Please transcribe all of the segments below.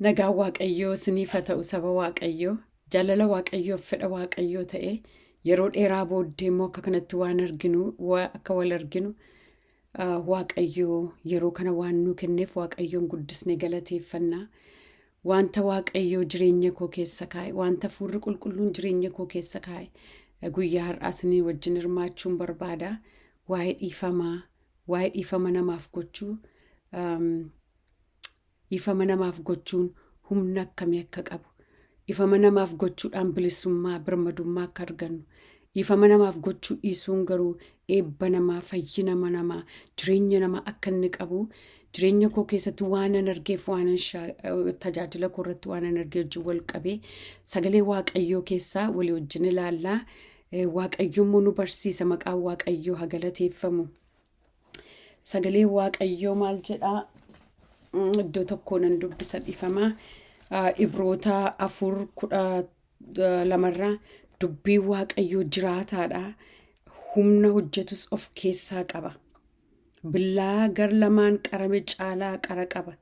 Nagaan Waaqayyoo isiniif haa ta'u, saba Waaqayyoo. Jaalala Waaqayyoof fedha Waaqayyoo ta'e yeroo dheeraa booddee immoo akka kanatti waan arginu, akka wal arginu, Waaqayyoo yeroo kana waan nu kenneef Waaqayyoon guddisnee galateeffannaa. Wanta Waaqayyoo jireenya koo keessa kaa'e, wanta Hafuurri Qulqulluun jireenya koo keessa kaa'e guyyaa har'aa isinii wajjin hirmaachuun barbaada. Waa'ee dhiifamaa, waa'ee dhiifama namaaf gochuu, dhiifama namaaf gochuun humna akkamii akka qabu, dhiifama namaaf gochuudhaan bilisummaa, birmadummaa akka argannu, dhiifama namaaf gochuu dhiisuun garuu eebba namaa, fayyina namaa, jireenya namaa akka inni qabu, jireenya koo keessatti waan an argeef, waan tajaajila koo irratti waan an argee wajjin wal qabee sagalee Waaqayyoo keessaa walii wajjin ilaallaa. Waaqayyo immoo nu barsiisa. Maqaan Waaqayyoo haa galateeffamu. Sagalee Waaqayyoo maal jedhaa? Iddoo tokkoo nan dubbisa, dhifamaa. Ibroota 4:12rraa: "Dubbiin Waaqayyoo jiraataadha. Humna hojjetus of keessaa qaba. Billaa gar lamaan qarame caalaa qara qaba.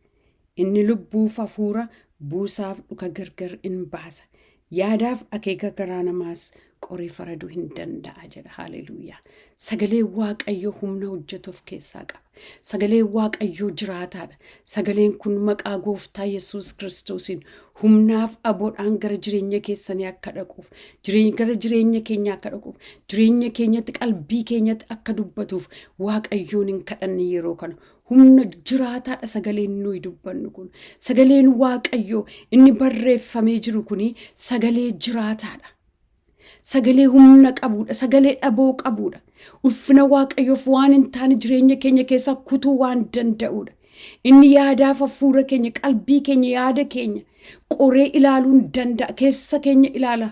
Inni lubbuuf hafuura, buusaaf dhuka gargar in baasa. Yaadaaf akeeka garaa namaas qoree faraduu hin danda'a" jedha. Haaleluuyaa. Sagalee Waaqayyoo humna hojjetu of keessaa qaba. Sagalee Waaqayyoo jiraataadha. Sagaleen kun maqaa Gooftaa Yesuus Kiristoosiin humnaaf aboodhaan gara jireenya keessanii akka dhaquuf, gara jireenya keenya akka dhaquuf, jireenya keenyatti, qalbii keenyatti akka dubbatuuf Waaqayyoon hin kadhanne yeroo kana. Humna jiraataadha sagaleen nuyi dubbannu kun. Sagaleen Waaqayyoo inni barreeffamee jiru kuni sagalee jiraataadha. Sagalee humna qabuudha. Sagalee dhaboo qabuudha. Ulfina Waaqayyoof waan hin taane jireenya keenya keessaa kutuu waan danda'uudha. Inni yaadaaf hafuura keenya, qalbii keenya, yaada keenya qoree ilaaluu hin danda'a. Keessa keenya ilaala.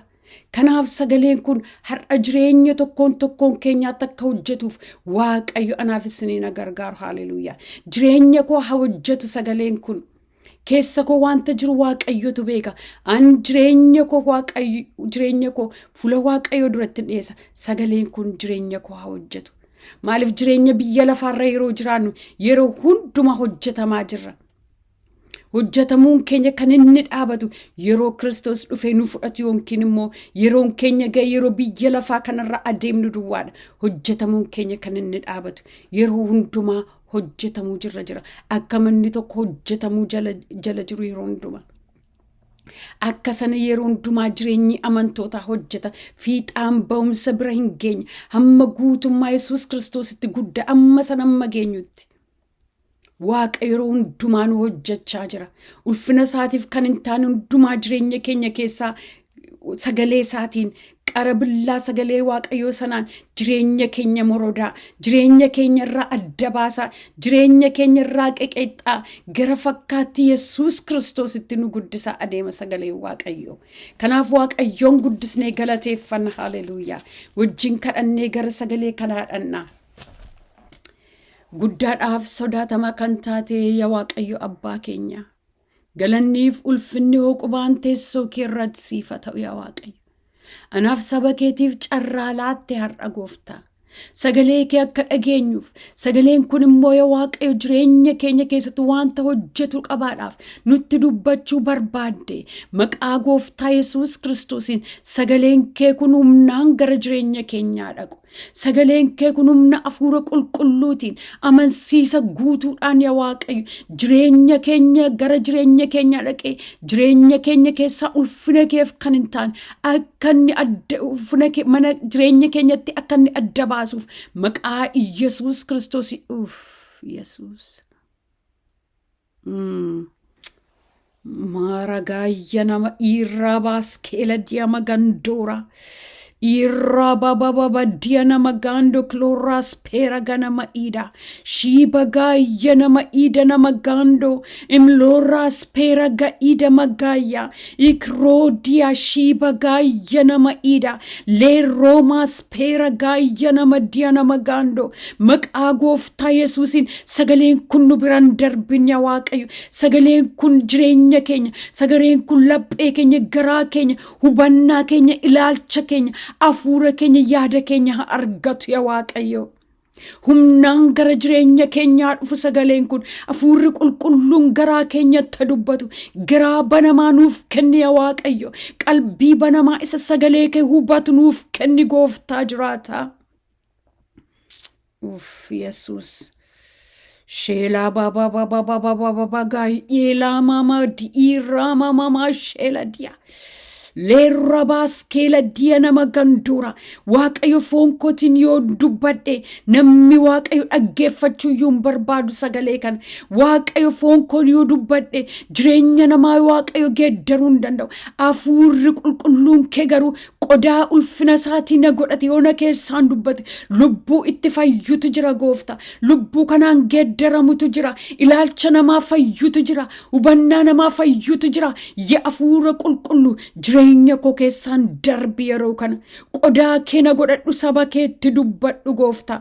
Kanaaf sagaleen kun har'a jireenya tokkoon tokkoon keenyaatti akka hojjetuuf Waaqayyo anaaf isinii na gargaaru. Haaleluuyaa. Jireenya koo haa hojjetu sagaleen kun. Keessa koo wanta jiru Waaqayyotu beeka. An jireenya koo Waaqayyo, jireenya koo fuula Waaqayyoo duratti dhiyeessa. Sagaleen kun jireenya koo haa hojjetu. Maaliif? Jireenya biyya lafaarra yeroo jiraannu yeroo hunduma hojjetamaa jirra. Hojjetamuun keenya kan inni dhaabatu yeroo Kiristoos dhufee nu fudhatu yookiin immoo yeroon keenya ga'e, yeroo biyya lafaa kanarra adeemnu duwwaadha. Hojjetamuun keenya kan inni dhaabatu. Yeroo hundumaa hojjetamuu jirra jira. Akka manni tokko hojjetamuu jala jiru yeroo hundumaa. Akka sana yeroo hundumaa jireenyi amantootaa hojjeta. Fiixaan ba'umsa bira hin geenye. Hamma guutummaa Yesuus Kiristoositti guddaa amma sana amma geenyutti. Waaqa yeroo hundumaa nu hojjechaa jira. Ulfina isaatiif kan hin taane hundumaa jireenya keenya keessaa sagalee isaatiin, qara billaa sagalee Waaqayyoo sanaan jireenya keenya morodaa, jireenya keenya irraa adda baasaa, jireenya keenya irraa qeqeexxaa, gara fakkaatti Yesuus Kiristoositti nu guddisaa adeema sagalee Waaqayyoo. Kanaaf Waaqayyoon guddisnee galateeffanna. Haaleluuyaa. Wajjin kadhannee gara sagalee kanaa dhannaa. Guddaadhaaf sodaatamaa kan taate yaa Waaqayyo Abbaa keenya. Galanniif ulfinni hooqubaan teessoo kee irratti siif haa ta'u, yaa Waaqayyo. Anaaf saba keetiif carraa laatte har'a, Gooftaa. Sagalee kee akka dhageenyuuf, sagaleen kun immoo yaa Waaqayyo jireenya keenya keessatti wanta hojjetu qabaadhaaf nutti dubbachuu barbaadde. Maqaa Gooftaa Yesuus Kiristoosiin sagaleen kee kun humnaan gara jireenya keenyaa dhaqu. Sagaleen kee kun humna Hafuura Qulqulluutiin amansiisa guutuudhaan yaa Waaqayyo jireenya keenya, gara jireenya keenya dhaqee jireenya keenya keessaa ulfina keef kan hin taane akka inni adda, ulfina kee mana jireenya keenyatti akka inni adda baasuuf maqaa Yesuus Kiristoos. Uff, Yesuus. Maaragaayya nama irraa baaskeela diyama gandoora. Irraa bababa diya nama gaando kilooraas peera ganama iida. Shiiba gaayya nama iida nama gaando. Imlooraas peera ga'iida magaayya. Ikroodiya shiiba gaayya nama iida. Leerroomaas peera gaayya nama diya nama gaando. Maqaa Gooftaa Yesuusiin sagaleen kun nu biraan darbin, yaa Waaqayyo. Sagaleen kun jireenya keenya, sagaleen kun laphee keenya, garaa keenya, hubannaa keenya, ilaalcha keenya, hafuura keenya, yaada keenya haa argatu, yaa Waaqayyo. Humnaan gara jireenya keenyaa dhufu sagaleen kun hafuurri qulqulluun garaa keenyatti dubbatu. Garaa banamaa nuuf kenni yaa Waaqayyo. Qalbii banamaa isa sagalee kee hubatu nuuf kenni gooftaa jiraataa. Uff Yesuus. Sheelaa baabaa baabaa baabaa baabaa baagaa eelaa maamaa di'iirraa maamaa maa sheela di'a. Leerra baaskeela diya nama ganduura. Waaqayyo foon kootiin yoo dubbadhe namni Waaqayyo dhaggeeffachuu iyyuu hin barbaadu sagalee kana. Waaqayyo foon koon yoo dubbadhe jireenya namaa Waaqayyo geeddaruu hin danda'u. Hafuurri qulqulluun kee garuu qodaa ulfina isaatii na godhate yoo na keessaan dubbate lubbuu itti fayyutu jira goofta. Lubbuu kanaan geeddaramutu jira. Ilaalcha namaa fayyutu jira. Hubannaa namaa fayyutu jira. Yaa hafuura qulqullu jireenya koo keessaan darbi yeroo kana. Qodaa kee na godhadhu saba keetti dubbadhu gooftaa.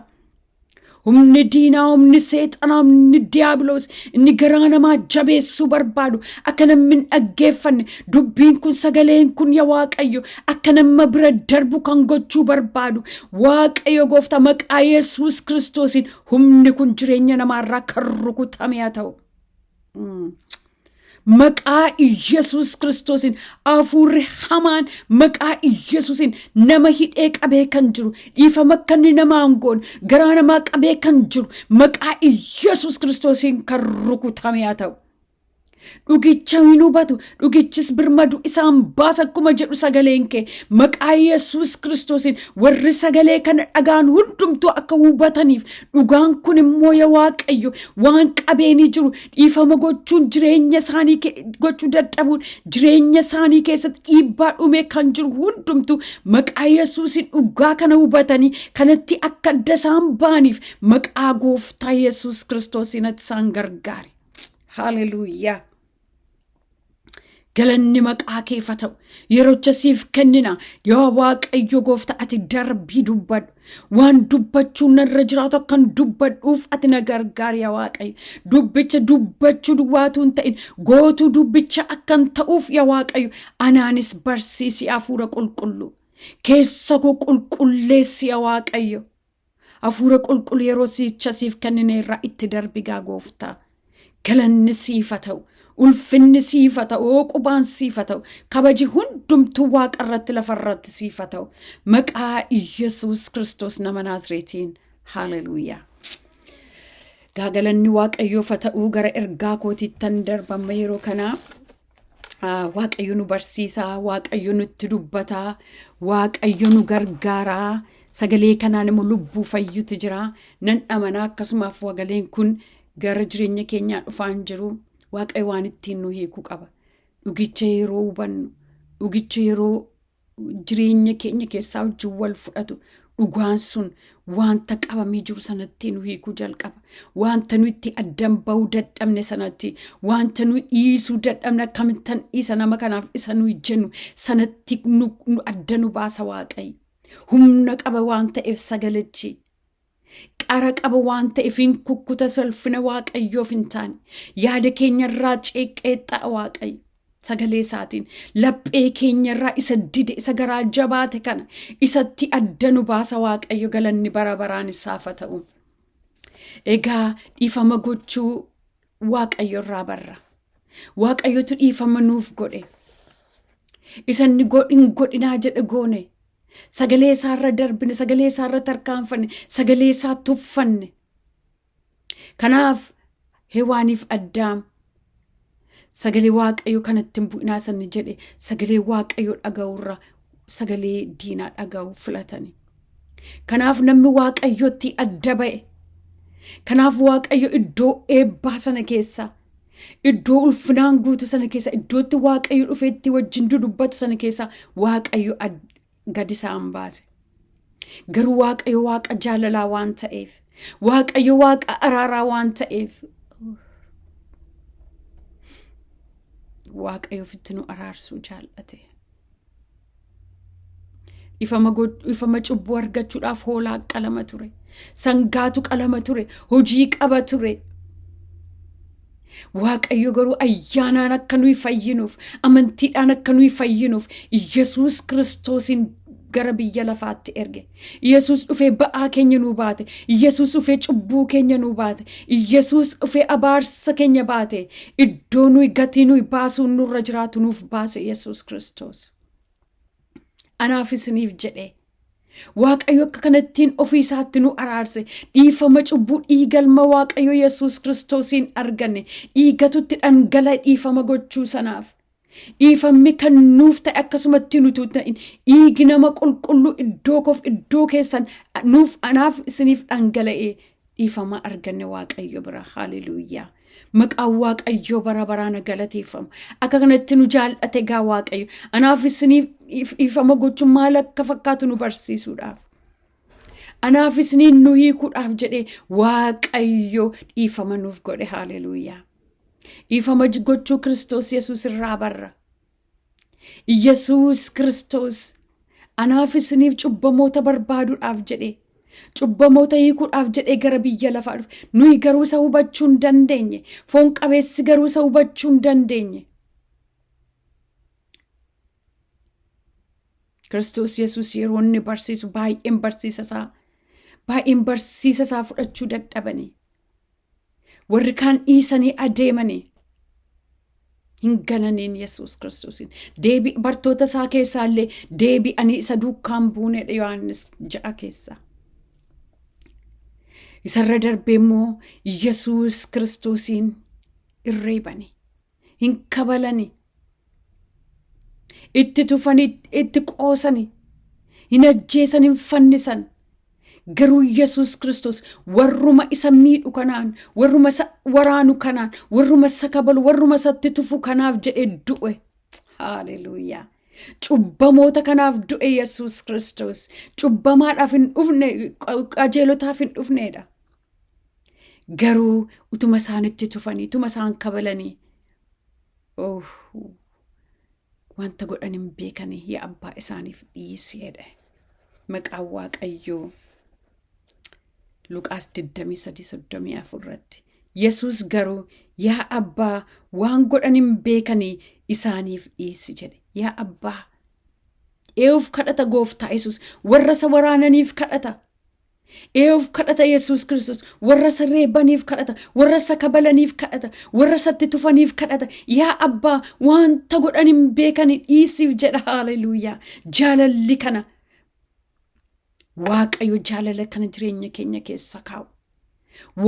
Humni diinaa, humni seexanaa, humni diiyaabiloos inni garaa namaa jabeessuu barbaadu akka namni hin dhaggeeffanne dubbiin kun sagaleen kun yaa Waaqayyo akka nama bira darbu kan gochuu barbaadu Waaqayyo gooftaa maqaa Yesuus Kiristoosiin humni kun jireenya namaarraa kan rukutame haa ta'u. Maqaa Iyyasuus Kiristoosiin hafuurri hamaan maqaa Iyyasuusiin nama hidhee qabee kan jiru dhiifama akka inni namaa hin goone garaa namaa qabee kan jiru maqaa Iyyasuus Kiristoosiin kan rukutame haa ta'u. Dhugicha hin hubatu dhugichis birmadu isaan baasa akkuma jedhu sagaleen kee maqaa Yesuus Kiristoosiin warri sagalee kana dhagaan hundumtuu akka hubataniif dhugaan kun immoo yaa Waaqayyo waan qabeenii jiru dhiifama gochuun jireenya isaanii gochuu dadhabuun jireenya isaanii keessatti dhiibbaa dhumee kan jiru hundumtuu maqaa Yesuusiin dhugaa kana hubatanii kanatti akka adda isaan ba'aniif maqaa gooftaa Yesuus Kiristoosiin ati isaan gargaari. Haleluuyaa. Galanni maqaa keef haa ta'u. Yerocha siif kennina. Yaa Waaqayyo goofta ati darbii dubbadhu. Waan dubbachuun narra jiraatu akkan dubbadhuuf ati na gargaari yaa Waaqayyo. Dubbicha dubbachuu duwwaatu hin ta'in gootuu dubbicha akkan ta'uuf yaa Waaqayyo anaanis barsiisi hafuura qulqulluu. Keessa koo qulqulleessi yaa Waaqayyo. Hafuura qulqulluu yeroo siicha siif kennineerraa itti darbi gaa gooftaa. Galanni siif haa ta'u. Ulfinni siif haa ta'u. Qubaan siif haa ta'u. Kabaji hundumtuu waaqa irratti lafa irratti siif haa ta'u. Maqaa Iyyasuus Kiristoos nama Naazreetiin. Haleluuyaa. Gaa galanni Waaqayyoof haa ta'u gara ergaa kootiittan darbamma yeroo kanaa. Waaqayyo nu barsiisaa, Waaqayyo nutti dubbataa, Waaqayyo nu gargaaraa. Sagalee kanaan immoo lubbuu fayyutu jira. Nan amanaa akkasumaaf sagaleen kun gara jireenya keenyaa dhufaan jiru. Waaqayyo waan ittiin nu hiikuu qaba. Dhugicha yeroo hubannu, dhugicha yeroo jireenya keenya keessaa wajjin wal fudhatu dhugaan sun wanta qabamee jiru sanatti nu hiikuu jalqaba. Wanta nu itti addan ba'uu dadhabne sanatti, wanta nu dhiisuu dadhabne akkamittan dhiisa nama kanaaf isa nu jennu sanatti nu adda nu baasa Waaqayyo. Humna qaba waan ta'eef sagalichi. Qara qaba waan ta'eef hin kukkuta salphina Waaqayyoof hin taane. Yaada keenyarraa ceeqqeexxaa Waaqayyo. Sagalee isaatiin laphee keenyarraa isa dide isa garaa jabaate kana isatti adda nu baasa Waaqayyo galanni bara baraan isaaf haa ta'u. Egaa dhiifama gochuu Waaqayyo irraa barra. Waaqayyotu dhiifama nuuf godhe. Isa inni hin godhinaa jedhe goone. Sagalee isaarra darbine, sagalee isaarra tarkaanfanne, sagalee isaa tuffanne. Kanaaf Hewaaniif Addaam sagalee Waaqayyoo kanatti hin bu'inaa sanni jedhe sagalee Waaqayyoo dhaga'uurra sagalee diinaa dhaga'uu filatani. Kanaaf namni Waaqayyootti adda ba'e. Kanaaf Waaqayyo iddoo eebbaa sana keessa iddoo ulfinaan guutu sana keessa iddootti Waaqayyo dhufeetti wajjin dudubbatu sana keessa Waaqayyo gad isaan baase. Garuu Waaqayyo Waaqa jaalalaa waan ta'eef, Waaqayyo Waaqa araaraa waan ta'eef, Waaqayyo ofitti nu araarsuu jaallate. Ifama cubbuu argachuudhaaf hoolaa qalama ture. Sangaatu qalama ture. Hojii qaba ture. Waaqayyo garuu ayyaanaan akka nuyi fayyinuuf, amantiidhaan akka nuyi fayyinuuf, Yesuus Kiristoosiin gara biyya lafaatti erge. Yesuus dhufee ba'aa keenya nuu baate. Yesuus dhufee cubbuu keenya nuu baate. Yesuus dhufee abaarsa keenya baate. Iddoo nuyi gatii nuyi baasuun nurra jiraatu nuuf baase Yesuus Kiristoos. Anaaf isiniif jedhee. Waaqayyo akka kanattiin ofii isaatti nu araarse. Dhiifama cubbuu dhiigalma Waaqayyo Yesuus Kiristoosiin arganne. Dhiigatutti dhangala'e dhiifama gochuu sanaaf. Dhiifamni kan nuuf ta'e akkasumatti nutu ta'in dhiigi nama qulqulluu iddoo koof iddoo keessan nuuf anaaf isiniif dhangala'ee dhiifama arganne Waaqayyo bira. Haleluuyaa. Maqaan Waaqayyoo bara baraan galateeffamu. Akka kanatti nu jaallate gaa Waaqayyo. Anaaf isiniif dhiifama gochuun maal akka fakkaatu nu barsiisuudhaaf. Anaaf isiniin nu hiikuudhaaf jedhee Waaqayyo dhiifama nuuf godhe. Haleluuyaa. Dhiifama gochuu Kiristoos Yesuus irraa barra. Yesuus Kiristoos anaaf isiniif cubbamoota barbaaduudhaaf jedhee cubbamoota hiikuudhaaf jedhee gara biyya lafaa dhufe. Nuyi garuu isa hubachuu hin dandeenye. Foon qabeessi garuu isa hubachuu hin dandeenye. Kiristoos Yesuus yeroo inni barsiisu baay'een barsiisa isaa fudhachuu dadhabanii. Warri kaan dhiisanii adeemanii hin gananiin Yesuus Kiristoosiin. Deebi bartoota isaa keessaa illee deebi'anii isa duukaan buunedha Yohaannis 6 keessa. Isarra darbee immoo Yesuus Kiristoosiin irreebanii hin kabalanii itti tufanii itti qoosanii hin ajjeesan hin fannisan. Garuu Yesuus Kiristoos warruma isa miidhu kanaan, warruma isa waraanu kanaan, warruma isa kabalu, warruma isatti tufu kanaaf jedhee du'e. Haaleluuyaa. Cubbamoota kanaaf du'e Yesuus Kiristoos. Cubbamaadhaaf hin dhufne, qajeelotaaf hin dhufneedha. Garuu utuma isaanitti tufanii, utuma isaan kabalanii, oh, wanta godhan hin beekanii yaa abbaa isaaniif dhiisi jedhe. Maqaan Waaqayyoo Luqaas 23:34 irratti. Yesuus garuu yaa abbaa waan godhan hin beekanii isaaniif dhiisi jedhe. Yaa abbaa eenyuuf kadhata gooftaa Yesuus? Warra isa waraananiif kadhata. Eenyuuf kadhata Yesuus Kiristoos? Warra isa reebaniif kadhata. Warra isa kabalaniif kadhata. Warra isatti tufaniif kadhata. Yaa abbaa wanta godhan hin beekani dhiisiif jedha. Haleluuyaa. Jaalalli kana Waaqayyo jaalala kana jireenya keenya keessa kaa'u.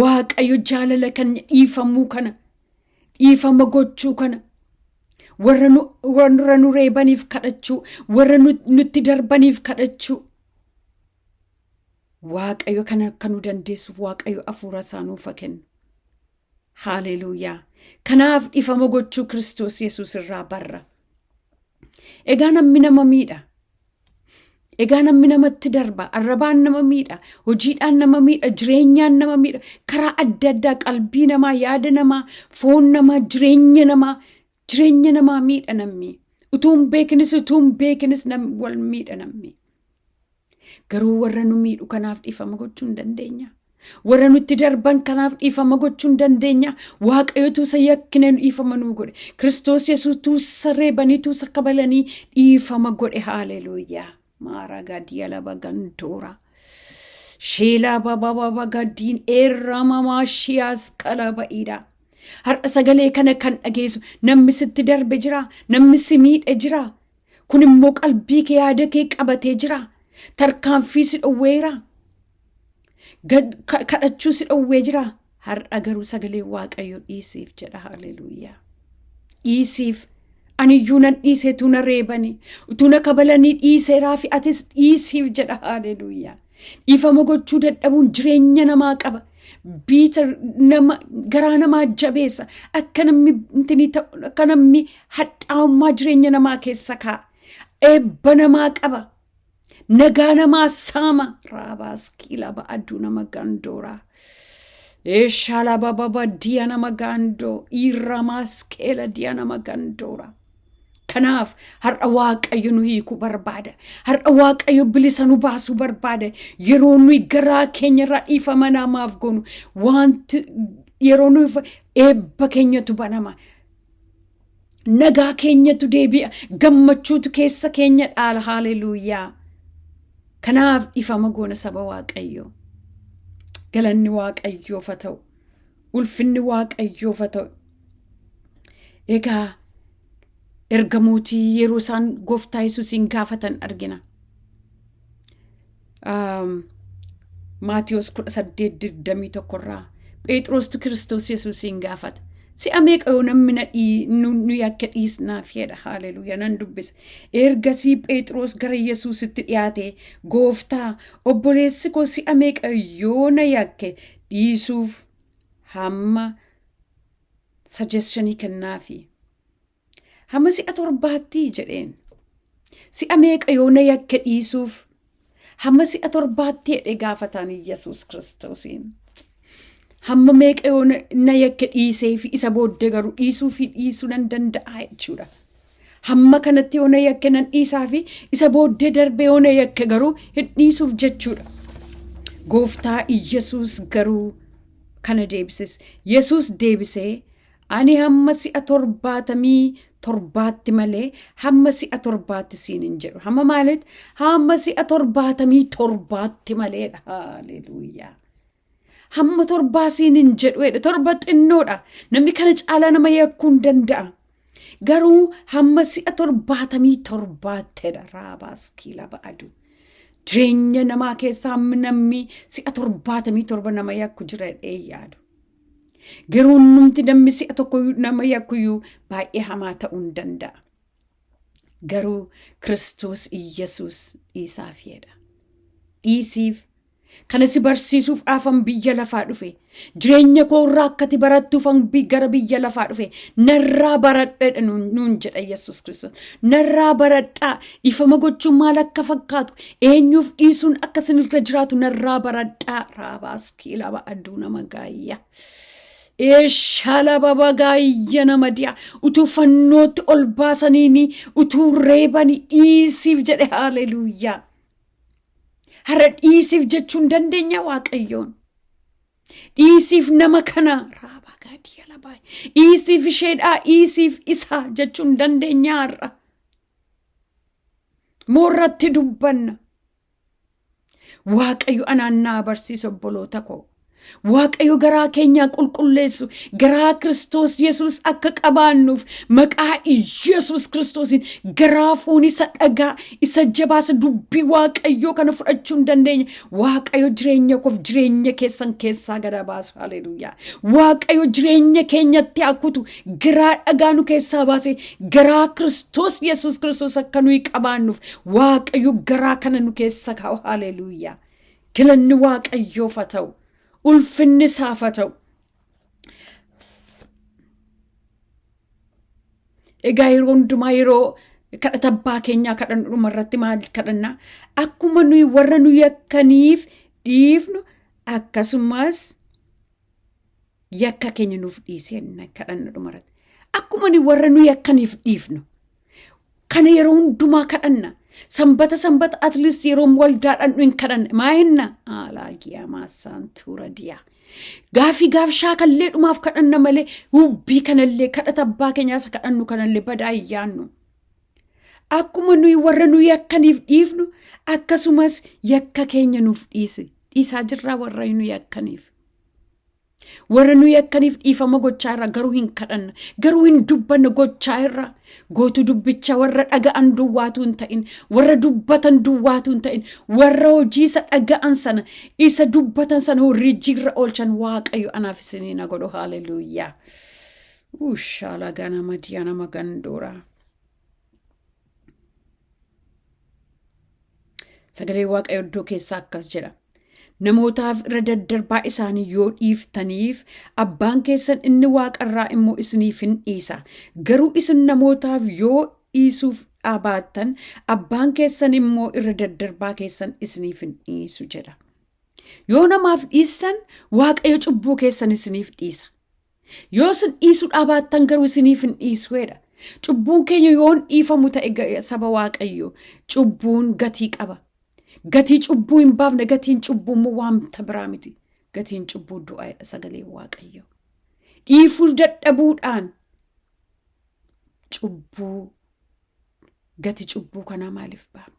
Waaqayyo jaalala kana dhiifamuu kana dhiifama gochuu kana warra nu reebaniif kadhachuu warra nutti darbaniif kadhachuu Waaqayyo kana akka nu dandeessuuf Waaqayyo hafuura isaa nuuf haa kennu. Haaleluuyaa. Kanaaf dhiifama gochuu Kiristoos Yesuus irraa barra. Egaa namni nama miidha. Egaa namni namatti darba. Arrabaan nama miidha. Hojiidhaan nama miidha. Jireenyaan nama miidha. Karaa adda addaa qalbii namaa, yaada namaa, foon namaa, jireenya namaa, jireenya namaa miidha namni. Utuu hin beekinis utuu hin beekinis wal miidha namni. Garuu warra nu miidhu kanaaf dhiifama gochuu hin dandeenya. Warra nutti darban kanaaf dhiifama gochuu hin dandeenya. Waaqayyotu isa yakkine dhiifama nuu godhe. Kiristoos Yesuus tuusa reebanii tuusa kabalanii dhiifama godhe. Haaleluuyaa. Maaragaa diyalaba gandoora. Sheelaa baba gadiin eerramamaa shiyaas kalaba'iidha. Har'a sagalee kana kan dhageessu namni sitti darbe jira. Namni si miidhe jira. Kun immoo qalbii kee yaada kee qabatee jira. Tarkaanfii si dhowweera. Kadhachuu si dhowwee jira. Har'a garuu sagalee Waaqayyo dhiisiif jedha. Haleluuyaa. Dhiisiif. Aniyyuu nan dhiisee utuu na reebanii utuu na kabalanii dhiiseeraa fi atis dhiisiif jedha. Haleluuyaa. Dhiifama gochuu dadhabuun jireenya namaa qaba. Biita nama garaa namaa jabeessa. Akka namni intinii ta'u akka namni hadhaa'ummaa jireenya namaa keessa kaa'a. Eebba namaa qaba. Nagaa namaa saama. Raabaas kiilaba aduu nama gandooraa. Eeshaala bababa diya nama gaandoo. Irramaas keela diya nama gandoora. Kanaaf har'a Waaqayyo nu hiikuu barbaada. Har'a Waaqayyo bilisa nu baasuu barbaada. Yeroo nuyi garaa keenya irraa dhiifama namaaf goonu wanti yeroo nuyi eebba keenyatu banama. Nagaa keenyatu deebi'a. Gammachuutu keessa keenya dhaala. Haaleluuyaa. Kanaaf dhiifama goona saba Waaqayyoo. Galanni Waaqayyoof haa ta'u. Ulfinni Waaqayyoof haa ta'u. Egaa ergamootii yeroo isaan gooftaa Yesuusiin gaafatan argina. Maatiyos 18:21 irraa Phexrostu Kiristoos Yesuusiin gaafata. Si'a meeqa yoo namni na nu yakka dhiisnaaf jedha. Haaleluuyaa nan dubbisa. Ergasii Phexros gara Yesuusitti dhiyaate gooftaa obboleessi koo si'a meeqa yoo na yakke dhiisuuf hamma suggestionii kennaafi. Hamma si'a torbaatti jedheen. Si'a meeqa yoo na yakke dhiisuuf hamma si'a torbaatti jedhee gaafataan Yesuus Kiristoosiin. Hamma meeqa yoo na yakke dhiisee fi isa booddee garuu dhiisuu fi dhiisuu nan danda'a jechuudha. Hamma kanatti yoo na yakke nan dhiisaa fi isa booddee darbee yoo na yakke garuu hin dhiisuuf jechuudha. Gooftaa Yesuus garuu kana deebises. Yesuus deebisee ani hamma si'a 77tti malee hamma si'a torbaatti siin hin jedhu. Hamma maalitti? Hamma si'a 77tti maleedha. Haleluuyaa. Hamma torbaa siin hin jedhu jedhe. Torba xinnoodha. Namni kana caalaa nama yakkuu hin danda'a. Garuu hamma si'a 77ttidha. Raabaas kiila ba'adu. Jireenya namaa keessa hammi namni si'a 77 nama yakku jira jedhee yaadu. Garuu numti namni si'a tokko nama yakkuyyuu baay'ee hamaa ta'uu hin danda'a. Garuu Kiristoos Iyyasuus dhiisaaf jedha. Dhiisiif kana si barsiisuuf dhaafan biyya lafaa dhufe. Jireenya koo irraa akkati barattuufan gara biyya lafaa dhufe. Narraa baradhadha nuun jedha Yesuus Kiristoos. Narraa baradhaa dhiifama gochuun maal akka fakkaatu eenyuuf dhiisuun akka isinirra jiraatu narraa baradhaa. Raabaas kiilaba aduu nama gaayya. Eeshala baba gaayya nama di'a. Utuu fannootti ol baasaniini utuu reebani dhiisiif jedhe haaleluuyaa. Har'a dhiisiif jechuun dandeenya Waaqayyoon. Dhiisiif nama kana raabaa gaadii alabaa. Dhiisiif isheedhaa dhiisiif isaa jechuun dandeenya har'a. Moorratti dubbanna. Waaqayyo anaan naa barsiisu obboloota koo. Waaqayyo garaa keenyaa qulqulleessu garaa Kiristoos Yesuus akka qabaannuuf maqaa Yesuus Kiristoosiin garaa foon isa dhagaa isa jabaasa dubbii Waaqayyoo kana fudhachuu hin dandeenya. Waaqayyo jireenya koof jireenya keessan keessaa gada baasu. Haleluuyaa. Waaqayyo jireenya keenyatti haa kutu garaa dhagaa nu keessaa baasee garaa Kiristoos Yesuus Kiristoos akka nuyi qabaannuuf Waaqayyo garaa kana nu keessa kaa'u. Haleluuyaa. Galanni Waaqayyoof haa ta'u. Ulfinni isaaf haa ta'u. Egaa yeroo hundumaa yeroo kadhata abbaa keenyaa kadhannu dhuma irratti maal kadhannaa? Akkuma nuyi warra nu yakkaniif dhiifnu akkasumas yakka keenya nuuf dhiisi jenna kadhanna dhuma irratti. Akkuma nuyi warra nu yakkaniif dhiifnu kana yeroo hundumaa kadhanna. Sanbata sanbata at least yeroo waldaa dhaqnu hin kadhanne. Maa hinna? Alaagiyaa maasaan tuura diyaa. Gaafii gaaf shaakallee dhumaaf kadhanna malee hubbii kanallee kadhata abbaa keenyaa isa kadhannu kanallee badaa hin yaannu. Akkuma nuyi warra nu yakkaniif dhiifnu akkasumas yakka keenya nuuf dhiisi. Dhiisaa jirraa warra nu yakkaniif. Warra nu yakkaniif dhiifama gochaa irra garuu hin kadhanna. Garuu hin dubbanna gochaa irra. Gootu dubbicha warra dhaga'an duwwaatu hin ta'in. Warra dubbatan duwwaatu hin ta'in. Warra hojii isa dhaga'an sana isa dubbatan sana hojiirra oolchan Waaqayyo anaaf isinii na godhu. Haleluuyaa. Ushaala ganama diya nama gandoora. Sagalee Waaqayyo iddoo keessaa akkas jedha. Namootaaf irra daddarbaa isaanii yoo dhiiftaniif abbaan keessan inni waaqarraa immoo isiniif hin dhiisa. Garuu isin namootaaf yoo dhiisuuf dhaabaattan abbaan keessan immoo irra daddarbaa keessan isiniif hin dhiisu jedha. Yoo namaaf dhiistan Waaqayyo cubbuu keessan isiniif dhiisa. Yoo isin dhiisuu dhaabaattan garuu isiniif hin dhiisuudha. Cubbuun keenya yoo hin dhiifamu ta'e saba Waaqayyo cubbuun gatii qaba. Gatii cubbuu hin baafne gatiin cubbuu immoo waanta biraa miti. Gatiin cubbuu du'aadha sagalee Waaqayyo. Dhiifuu dadhabuudhaan cubbuu gati cubbuu kanaa maaliif baafna?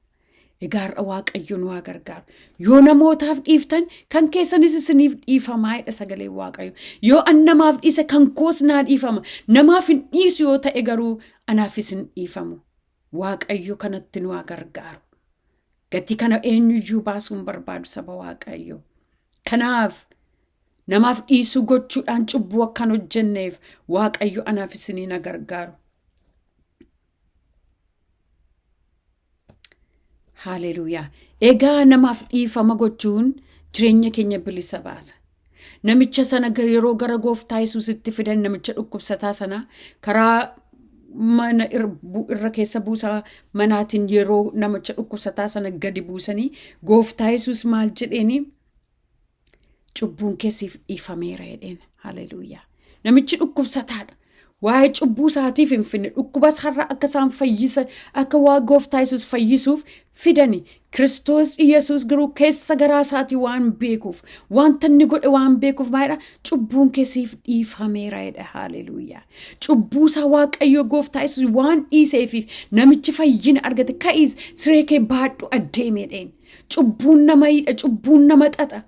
Egaa har'a Waaqayyo nu haa gargaaru. Yoo namootaaf dhiiftan kan keessanis isiniif dhiifamaa jedha sagaleen Waaqayyo. Yoo an namaaf dhiise kan koos naa dhiifama. Namaaf hin dhiisu yoo ta'e garuu anaafis hin dhiifamu. Waaqayyo kanatti nu haa gargaaru. Gatii kana eenyuyyuu baasuu hin barbaadu saba Waaqayyo. Kanaaf namaaf dhiisuu gochuudhaan cubbuu akkan hojjenneef Waaqayyo anaaf isinii na gargaaru. Haaleluuyaa. Egaa namaaf dhiifama gochuun jireenya keenya bilisa baasa. Namicha sana yeroo gara gooftaa Yesuusitti fidan namicha dhukkubsataa sana karaa mana irra keessa buusaa manaatiin yeroo namicha dhukkubsataa sana gadi buusanii gooftaa Yesuus maal jedheeni? Cubbuun kee siif dhiifameera jedheen. Haleluuyaa. Namichi dhukkubsataadha. Waa'ee cubbuu isaatiif hin finne. Dhukkubas har'a akka isaan fayyisa akka waa gooftaa Yesuus fayyisuuf fidani. Kiristoos Yesuus garuu keessa garaa isaatii waan beekuuf wanta inni godhe waan beekuuf maalidha? Cubbuun kee siif dhiifameera jedha. Haleluuyaa. Cubbuu isaa Waaqayyo gooftaa Yesuus waan dhiiseefiif namichi fayyina argate ka'iis siree kee baadhu adeemi jedheen. Cubbuun nama hidha, cubbuun nama xaxa.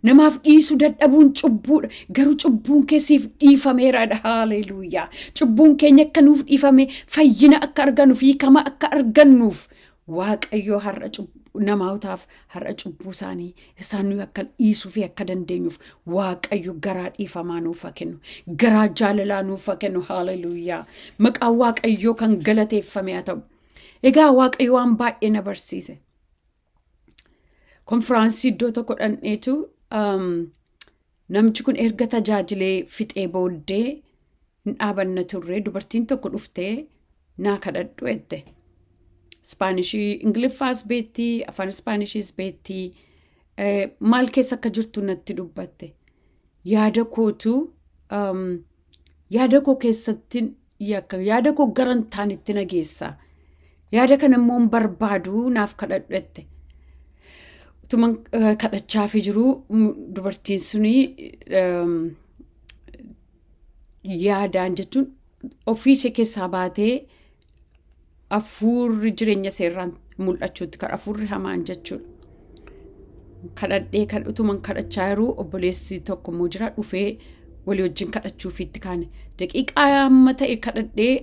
Namaaf dhiisuu dadhabuun cubbuudha. Garuu cubbuun kee siif dhiifameera. Haaleluuyaa. Cubbuun keenya akka nuuf dhiifame fayyina akka argannuuf hiikama akka argannuuf Waaqayyoo har'a namootaaf har'a cubbuu isaanii isaan nuyi akka dhiisuu fi akka dandeenyuuf Waaqayyo garaa dhiifamaa nuuf haa kennu. Garaa jaalalaa nuuf haa kennu. Haaleluuyaa. Maqaan Waaqayyoo kan galateeffame haa ta'u. Egaa Waaqayyo waan baay'ee na barsiise. Konfiraansii iddoo tokko dhandheetu namichi kun erga tajaajilee fixee booddee hin dhaabanna turre dubartiin tokko dhuftee naa kadhadhu jette. Ispaanishii Ingiliffaas beektii afaan Ispaanishiis beektii maal keessa akka jirtu natti dubbatte. Yaada kootu yaada koo keessatti yakka yaada koo gara hin taanetti na geessa. Yaada kana immoo hin barbaadu naaf kadhadhu jette. Utuma kadhachaafii jiruu dubartiin suni yaadaan jechuun ofii ishee keessaa baatee hafuurri jireenya ishee irraan mul'achuutti kan hafuurri hamaan jechuudha. Kadhadhee kan utuman kadhachaa jiruu obboleessi tokko immoo jira dhufee walii wajjin kadhachuufiitti kaane. Daqiiqaa amma ta'e kadhadhee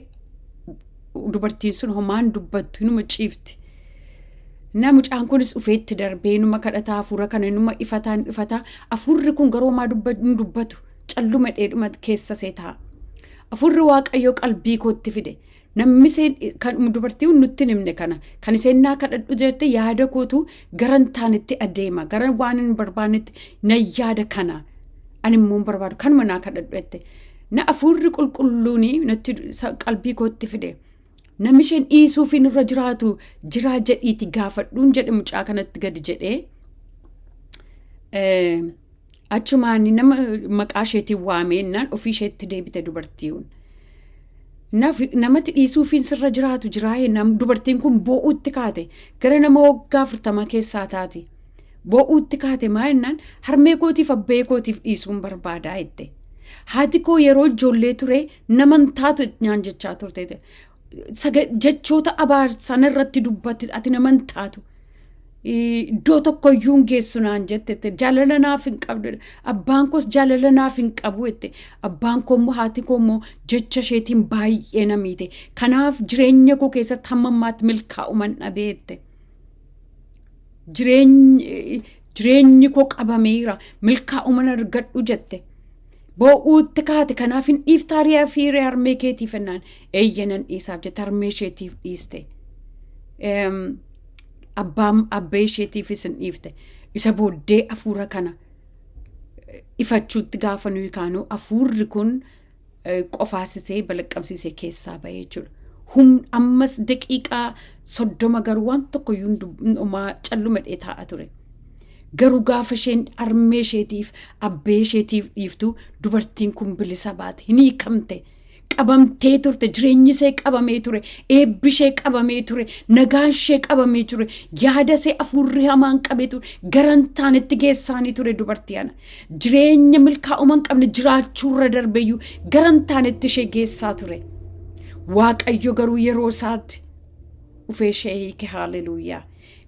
dubartiin sun homaan dubbattu inuma ciifti. Na mucaan kunis dhufee itti darbee inuma kadhataa hafuura kana inuma ifataa hin ifataa hafuurri kun garuu homaa hin dubbatu calluma dheedhuma keessa see taa'a. Hafuurri Waaqayyoo qalbii kootti fide. Namni isheen kan dubartii nutti hin himne kana kan isheen naa kadhadhu jette yaada kootu gara hin taanetti adeema gara waan hin barbaannetti na yaada kana ani immoo hin barbaadu kanuma naa kadhadhu jette. Na hafuurri qulqulluun natti qalbii kootti fide. Namni isheen dhiisuuf irra jiraatu jiraa jedhiiti gaafadhuun jedhe mucaa kanatti gadi jedhee. Achumaan nama maqaa isheetiin waameennan ofii isheetti deebite dubartiin. Namatti dhiisuufiin sirra jiraatu jiraa dubartiin kun boo'uutti kaate gara nama waggaa 40 keessaa taati. Boo'uutti kaate maa jennaan harmee kootiif abbee kootiif dhiisuun barbaadaa jette. Haati koo yeroo ijoollee ture naman taatu naan jechaa turte. Jechoota abaarsan irratti dubbatti ati naman taatu. Iddoo tokko iyyuu hin geessu naan jette jaalala naaf hin qabdu. Abbaan koos jaalala naaf hin qabu jette. Abbaan koo immoo haati koo immoo jecha isheetiin baay'ee na miite. Kanaaf jireenya koo keessatti hamma ammaatti milkaa'uman dhabee jette. Jireenyi koo qabameera milkaa'uman argadhu jette. Boo'uutti kaate kanaaf hin dhiiftaa riyaa fi harmee keetiif jennaan eeyya nan dhiisaaf jette harmee isheetiif dhiiste. Abbaan abbee isheetiifis hin dhiifte. Isa booddee hafuura kana ifachuutti gaafa nuyi kaanu hafuurri kun qofaasisee balaqqamsiisee keessaa bahee jechuudha. Humna ammas daqiiqaa 30 garuu waan tokko iyyuu homaa calluma dhee taa'aa ture. Garuu gaafa isheen harmee isheetiif abbee isheetiif dhiiftu dubartiin kun bilisa baate hin hiikamte. Qabamtee turte jireenyi ishee qabamee ture eebbi ishee qabamee ture nagaan ishee qabamee ture yaada ishee hafuurri hamaan qabee ture gara hin taanetti geessaanii ture dubartii ana. Jireenya milkaa'uma hin qabne jiraachuurra darbeyyuu gara hin taanetti ishee geessaa ture. Waaqayyo garuu yeroo isaatti Dhufee ishee hiike. Haaleluuyaa.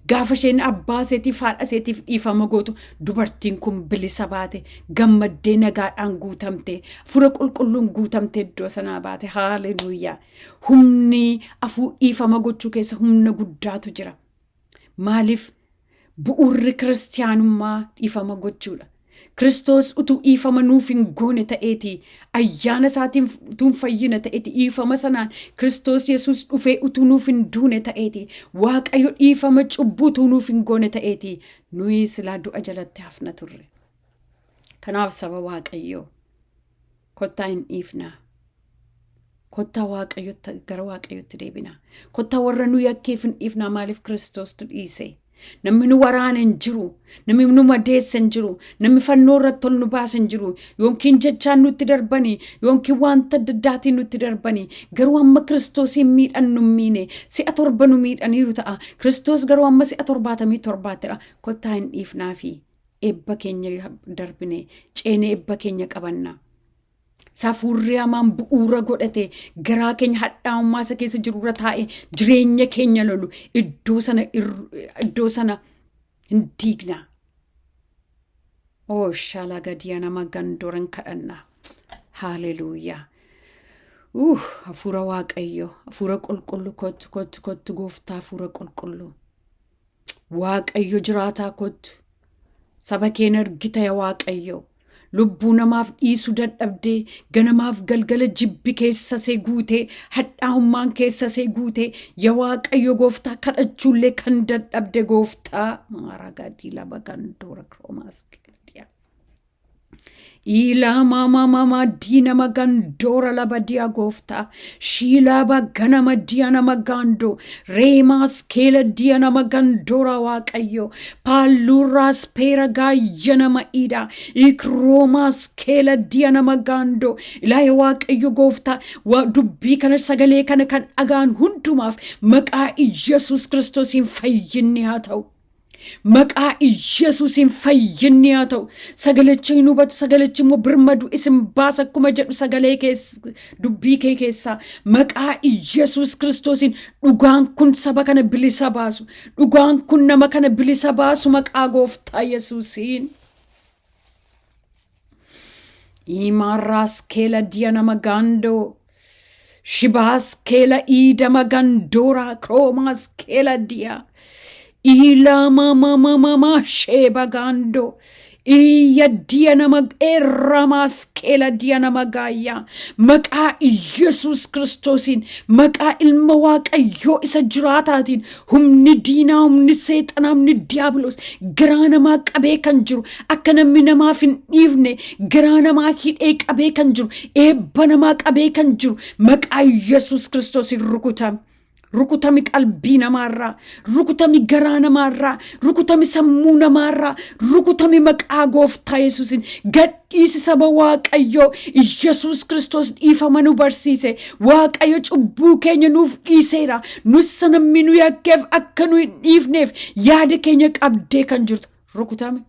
Gaafa isheen abbaa iseetiif haadha iseetiif dhiifama gootu, dubartiin kun bilisa baate, gammaddee, nagaadhaan guutamte, hafuura qulqulluun guutamte iddoo sanaa baate. Haaleluuyaa. Humni afuu dhiifama gochuu keessa humna guddaatu jira. Maaliif? Bu'uurri kiristiyaanummaa dhiifama gochuudha. Kiristoos utuu dhiifama nuuf hin goone ta'eeti, ayyaana isaatiin utuu hin fayyina ta'eeti, dhiifama sanaan Kiristoos Yesuus dhufee utuu nuuf hin duune ta'eeti, Waaqayyo dhiifama cubbuu utuu nuuf hin goone ta'eeti, nuyi silaa du'a jalatti hafna turre. Kanaaf saba Waaqayyoo, kottaa hin dhiifnaa. Kottaa Waaqayyotti, gara Waaqayyotti deebinaa. Kottaa warra nu yakkeef hin dhiifnaa. Maaliif? Kiristoostu dhiise. Namni nu waraane hin jiru. Namni nu madeesse hin jiru. Namni fannoo irratti ol nu baase hin jiru. Yookiin jechaan nutti darbanii, yookiin wanta adda addaatiin nutti darbanii. Garuu amma Kiristoosiin miidhan nu miine. Si'a 7 nu miidhaniiru ta'a. Kiristoos garuu amma si'a 77ttidha. Kottaa hin dhiifnaafi. Eebba keenya darbine ceenee eebba keenya qabanna. Safuurri hamaan bu'uura godhate garaa keenya hadhaa'ummaa isa keessa jiru irra taa'e jireenya keenya lolu iddoo sana hin diigna. Oo shalaa gadiyaa nama gandooran kadhanna. Haaleluuyaa. Hafuura Waaqayyo, hafuura qulqullu, kottu, kottu, kottu gooftaa, hafuura qulqullu. Waaqayyo jiraataa, kottu. Saba keen argita yaa Waaqayyo. Lubbuu namaaf dhiisuu dadhabdee, ganamaaf galgala jibbi keessa see guutee, hadhaa'ummaan keessa see guutee, yaa Waaqayyo gooftaa, kadhachuullee kan dadhabde gooftaa. Maaragadii laba gandoora kiroomaas. Ilaa mama mama diina magandoora laba diya gooftaa. Shiilaa ganama diya nama gaandoo. Reemaas keela diya nama gandoora Waaqayyo. Paalluurraas peera gaayya nama iidha. Ikroomaas keela diya nama gaandoo. Ilaa yaa Waaqayyo gooftaa, dubbii kana, sagalee kana kan dhagaan hundumaaf maqaa Iyyasuus Kiristoosiin fayyinni haa ta'u. Maqaa Iyyasuusiin fayyinni haa ta'u. Sagalichi hin hubatu, sagalichi immoo birmadu isin baasa akkuma jedhu sagalee keessa, dubbii kee keessaa. Maqaa Iyyasuus Kiristoosiin dhugaan kun saba kana bilisa baasu. Dhugaan kun nama kana bilisa baasu maqaa gooftaa Yesuusiin. Imaarraas keela diya nama gaandoo. Shibaas keela iidama gandoora kroomaas keela diya. Ilama mama mama sheeba gaandoo. Iyya diya nama erramaas keela diya nama gaayyaa. Maqaa Iyyasuus Kiristoosiin, maqaa ilma Waaqayyoo isa jiraataatiin, humni diinaa, humni seexanaa, humni diiyaabiloos garaa namaa qabee kan jiru, akka namni namaaf hin dhiifne garaa namaa hidhee qabee kan jiru, eebba namaa qabee kan jiru, maqaa Iyyasuus Kiristoosiin rukutame. Rukutami qalbii namaarraa, rukutami garaa namaarraa, rukutami sammuu namaarraa, rukutami maqaa gooftaa Yesuusin. Gadhiisi saba Waaqayyoo. Yesuus Kiristoos dhiifama nu barsiise. Waaqayyo cubbuu keenya nuuf dhiiseera. Nus namni nu yakkeef akka nu hin dhiifneef yaada keenya qabdee kan jirtu. Rukutami.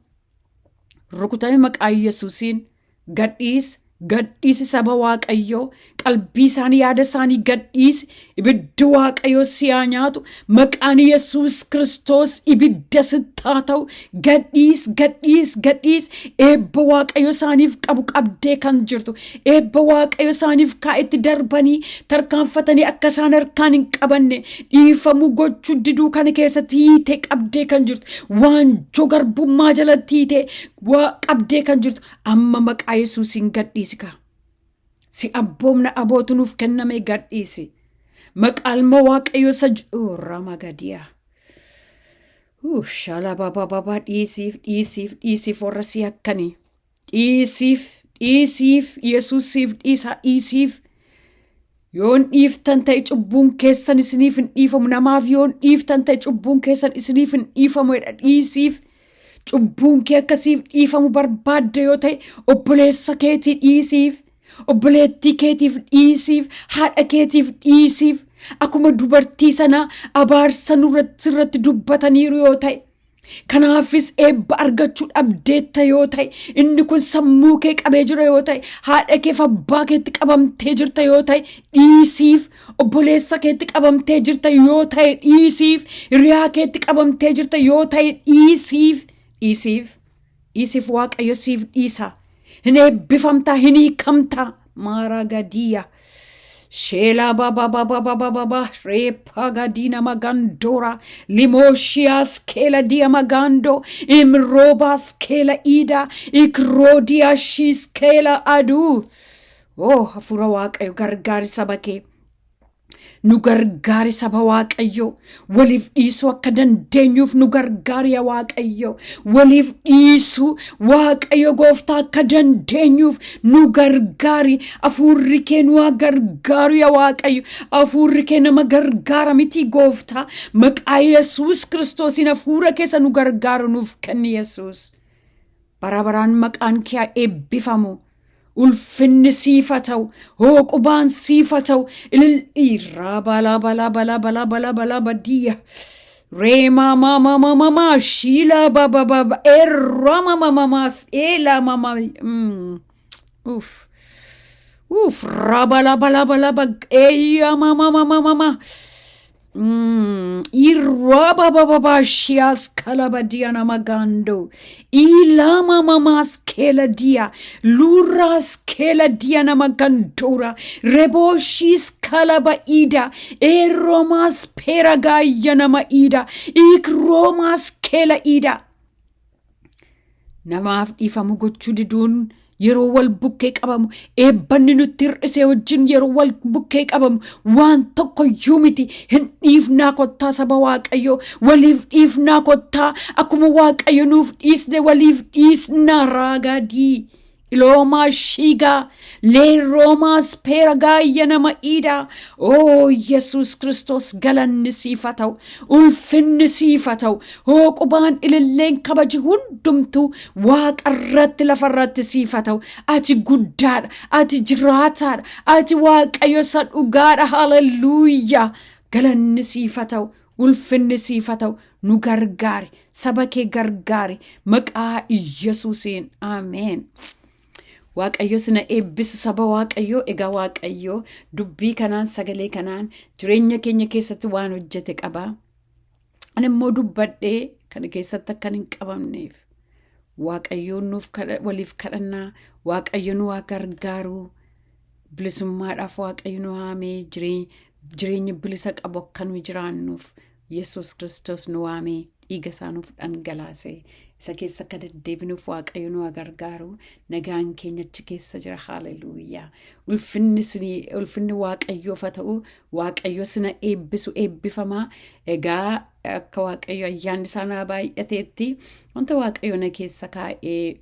Rukutami maqaa Yesuusiin. Gadhiisi. Gadhiisi saba Waaqayyoo, qalbii isaanii, yaada isaanii gadhiisi. Ibiddi Waaqayyoo si haa nyaatu. Maqaan Yesuus Kiristoos ibidda sitti haa ta'u. Gadhiis, gadhiis, gadhiis. Eebba Waaqayyo isaaniif qabu qabdee kan jirtu, eebba Waaqayyo isaaniif kaa'etti darbanii tarkaanfatanii akka isaan harkaan hin qabanne dhiifamuu gochuu diduu kana keessatti hiitee qabdee kan jirtu, waanjoo garbummaa jalatti hiitee qabdee kan jirtu, amma maqaa Yesuusiin gadhiisi kaa. Si abboomna, abootu nuuf kenname, gadhiisi. Maqaa ilma Waaqayyo isa ramagadiyaa. Shalababababa, dhiisiif, dhiisiif, dhiisiif warra si yakkanii. Dhiisiif, dhiisiif, Yesuus siif dhiisa, dhiisiif. Yoon dhiiftan ta'e cubbuun keessan isiniif hin dhiifamu. Namaaf yoon dhiiftan ta'e cubbuun keessan isiniif hin dhiifamu jedha, dhiisiif. Cubbuun kee akkasiif dhiifamu barbaadde yoo ta'e, obboleessa keetii dhiisiif. Obboleettii keetiif dhiisiif. Haadha keetiif dhiisiif. Akkuma dubartii sanaa abaarsa nurratti sirratti dubbataniiru yoo ta'e, Kanaafis eebba argachuu dhabdeetta yoo ta'e, inni kun sammuu kee qabee jira yoo ta'e, haadha keef abbaa keetti qabamtee jirta yoo ta'e, dhiisiif. Obboleessa keetti qabamtee jirta yoo ta'e, dhiisiif. Hiriyaa keetti qabamtee jirta yoo ta'e, dhiisiif. Dhiisiif. Dhiisiif, Waaqayyo siif dhiisa. Hin eebbifamtaa, hin hiikamtaa. Maaraa gadiya. Sheelaa baba baba baba baba reepa gadina magandora limoshias kela dia magando imrobas kela ida ikrodia shis kela adu. Oh, hafuura Waaqayyo, gargaari saba kee. Nu gargaari, saba Waaqayyo. Waliif dhiisuu akka dandeenyuuf nu gargaari, yaa Waaqayyo. Waliif dhiisuu, Waaqayyo gooftaa, akka dandeenyuuf nu gargaari. Hafuurri kee nu haa gargaaru, yaa Waaqayyo. Hafuurri kee nama gargaara miti, gooftaa? Maqaa Yesuus Kiristoosiin hafuura keessa nu gargaaru nuuf kenni, Yesuus. Bara baraan maqaan kee haa eebbifamu. Ulfinni siif haa ta'u. Hooqubaan siif haa ta'u. Ilil'ii balaa balaa balaa balaa balaa balaa badiyya. Reemaa mama mama mama shiila baba baba erra mama mama eela mama. Uff. Uff, rabala bala bala bag eeyya mama mama mama. Irabababashias kalabadia namagando. Ilama mamas keladia. Luras keladia namagandora. Reboshis kalabaida. Eromas peragaya namaida. Ikromas kelaida. Namaaf dhiifamu gochuu diduun yeroo wal bukkee qabamu, eebbanni nutti hir'isee wajjin yeroo wal bukkee qabamu, waan tokko iyyuu miti. Hin dhiifnaa kottaa, saba Waaqayyo. Waliif dhiifnaa kottaa. Akkuma Waaqayyo nuuf dhiisne waliif dhiisnaa. Raagaadii iloomaa shiigaa leerroomaas peeragaayya nama iidaa. Oo Yesuus Kiristoos, galanni siif haa ta'u, ulfinni siif haa ta'u, hooqubaan, ililleen, kabaji hundumtuu waaqa irratti, lafa irratti siif haa ta'u. Ati guddaadha, ati jiraataadha, ati Waaqayyo isa dhugaadha. Haleluuyaa! Galanni siif haa ta'u, ulfinni siif haa ta'u. Nu gargaari, saba kee gargaari, maqaa Yesuusiin, ameen. Waaqayyo sina eebbisu, saba Waaqayyoo. Egaa Waaqayyo dubbii kanaan, sagalee kanaan jireenya keenya keessatti waan hojjete qaba. Ani immoo dubbadhee kana keessatti akkan hin qabamneef Waaqayyoon nuuf waliif kadhannaa. Waaqayyo nu haa gargaaru. Bilisummaadhaaf Waaqayyo nu waamee, jireenya bilisa qabu akka nu jiraannuuf Yesuus Kiristoos nu waamee, dhiiga isaa nuuf dhangalaase. Isa keessa akka deddeebinuuf Waaqayyo nu haa gargaaru. Nagaan keenya achi keessa jira. Haleluuyaa! Ulfinni Waaqayyoof haa ta'u. Waaqayyo sina eebbisu, eebbifamaa. Egaa akka Waaqayyo ayyaanni isaa naa baay'ateetti wanta Waaqayyo na keessa kaa'ee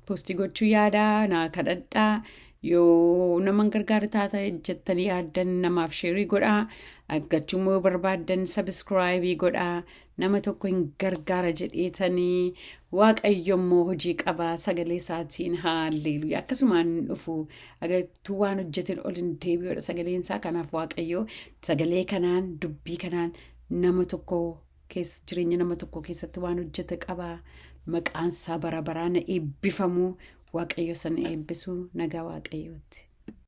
post gochuu yaadaa, naa kadhadhaa. Yoo nama gargaara taata jettanii yaaddan, namaaf share godhaa. Argachuu immoo yoo barbaaddan, subscribe godhaa. Nama tokko hin gargaara jedheetanii. Waaqayyo immoo hojii qabaa sagalee isaatiin. Haalleluuyaa! Akkasumaan dhufu agartuu waan hojjetin ol hin deebi'uudha sagaleen isaa. Kanaaf Waaqayyo sagalee kanaan, dubbii kanaan nama tokko keessa, jireenya nama tokko keessatti waan hojjete qabaa. Maqaan isaa bara baraan eebbifamu. Waaqayyo sana eebbisu. Nagaa Waaqayyooti.